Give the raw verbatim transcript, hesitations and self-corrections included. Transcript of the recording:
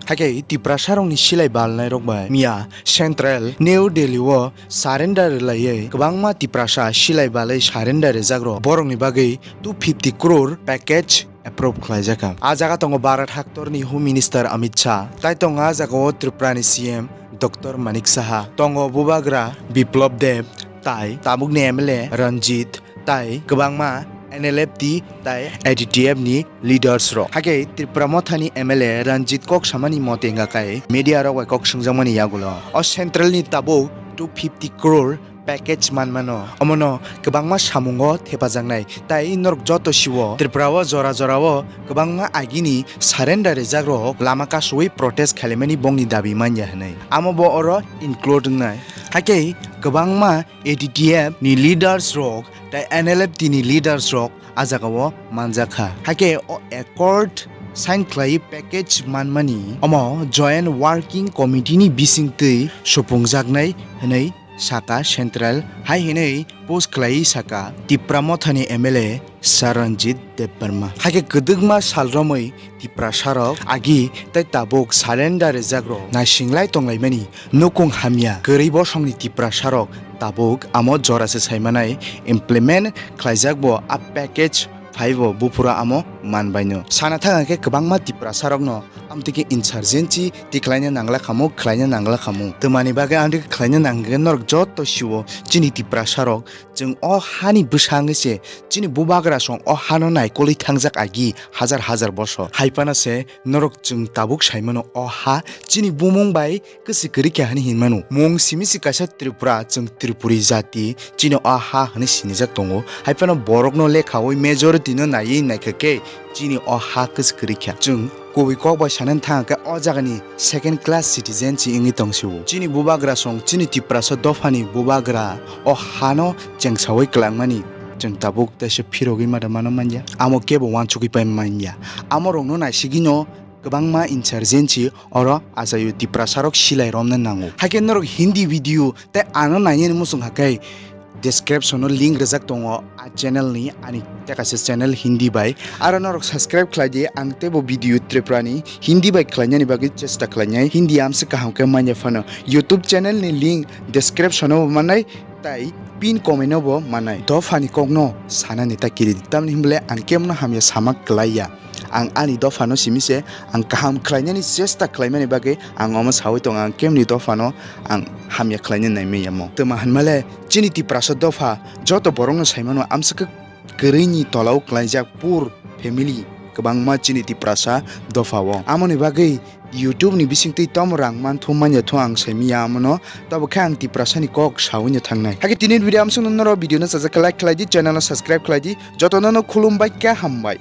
Hakhe Tiprasarokni silai balnairok bai miya Central New Delhi o surrender rwlaiwi kwbangma Tiprasa silai balwi surrender rwjakrok borokni bagwi two fifty crore package approve khlaijakha. A jaga tongo Bharat haktorni Home Minister Amit Shah, tai tongo a jagao Tripurani C M Doctor Manik Saha, tongo Bubagra Biplab Deb, tai tabukni M L A Ranjit, tai kwbangma N L F T tai A D T F ni leaders rok. Hakhe Tipra Mothani M L A Ranjit kok samani mote wngkha khe media rok bai kok swngjakmani yagulo o central ni tabuk two fifty crore package manmano. Omono kwbangma samungo thepajaknai. Tai norok joto siwo Tripura o jora jora o kwbangma agini surrender rijak rok lama kasui protest khailaimani bongni dabi manya hinwi. Amo bo oro include wngnai. Hakhe kwbangma A D T F ni leaders rok tai N L F T ni leaders rok a jagao manjakha. Hakhe o accord sign khlai package manmani omo Joint Working Committee ni bisingtwi supungjaknai hinwi saka Central, hai hinwi post khlaiwi saka Tipra Mothani M L A Saranjit Debbarma. Hakhe kwdwkma sal romwi Tiprasarok agi tei tabuk surrender rijakrok naisinglai tonglaimani nukung hamya kwrwi bosongni Tiprasarok tabuk amo jorase saimanai implement khlaijak bo a package phaibo buphuru amo manbaino. Sana thang khe kwbangma Tiprasarokno amtwi khe insurgency tikhlaina nangla khamu, khlaina nangla khamu. Twmani bagwi amtwi khe khlaina nangkhe norok joto siwo chini Tiprasarok chwng o hani bwsangwi se chini bubagra song o hano naikolwi thangjak agi hajar hajar bosor. Hai phano se norok chwng tabuk saimano o ha chini bumung bai kwswi kwrwi kha hinwi hinmano. Mung simi se kaisa Tripura, chwng Tripuri jati, chini o ha hinwi sinijak tongo. Hai phano borokno lekhawi majority no naiwi naikha khe chini o ha kwswi kwrwi kha. Chwng kubui kok bai sanani thang khe o jagani second class citizen se wngwi tong sio. Chini bubagra song, chini Tiprasa dophani bubagra o hano chengsawi kwlangmani chwng tabuk teisa phirogwi mada mano manya. Amo kebo uansugwi pai manya. Amo rokno naisigwino kwbangma insurgency oro achaio Tiprasarok silai romna nango. Hakhe norok Hindi video tei ano nainani muchung hakhe description o link rijak tongo a channel ni, ani tei kaisa channel Hindi bai. Aro norok subscribe khlai di, ang teibo video Tripura ni Hindi bai khlainani bagwi chesta khlainai. Hindi amsa kaham khe manya phano YouTube channel ni link description o mannai, tai pin comment o bo mannai. Dophani kokno sanani ta kiri di. Tamni hwnle ang kemno hamya sama klai ya. Ang ani dophano simi se ang kaham khlainani chesta khlaimani bagwi ang omo sawi tongo, ang kemni dophano ang hamya khlaina naimaya mo. Twma hwnmale chini Tiprasa dopha joto borokno saimano amswk kwrwini tolao klaijak poor family kwbangma chini Tiprasa dophao. Amoni bagwi YouTube ni bisingtwi tomo rang manthu manya thu ang saimiya amono, tabuk khe ang Tiprasani kok sawino thangnai. Hakhe tini video amswkno norok video no chajak khe like khlai di, channel no subscribe khlai di, jotono no khulumbai khe hambai.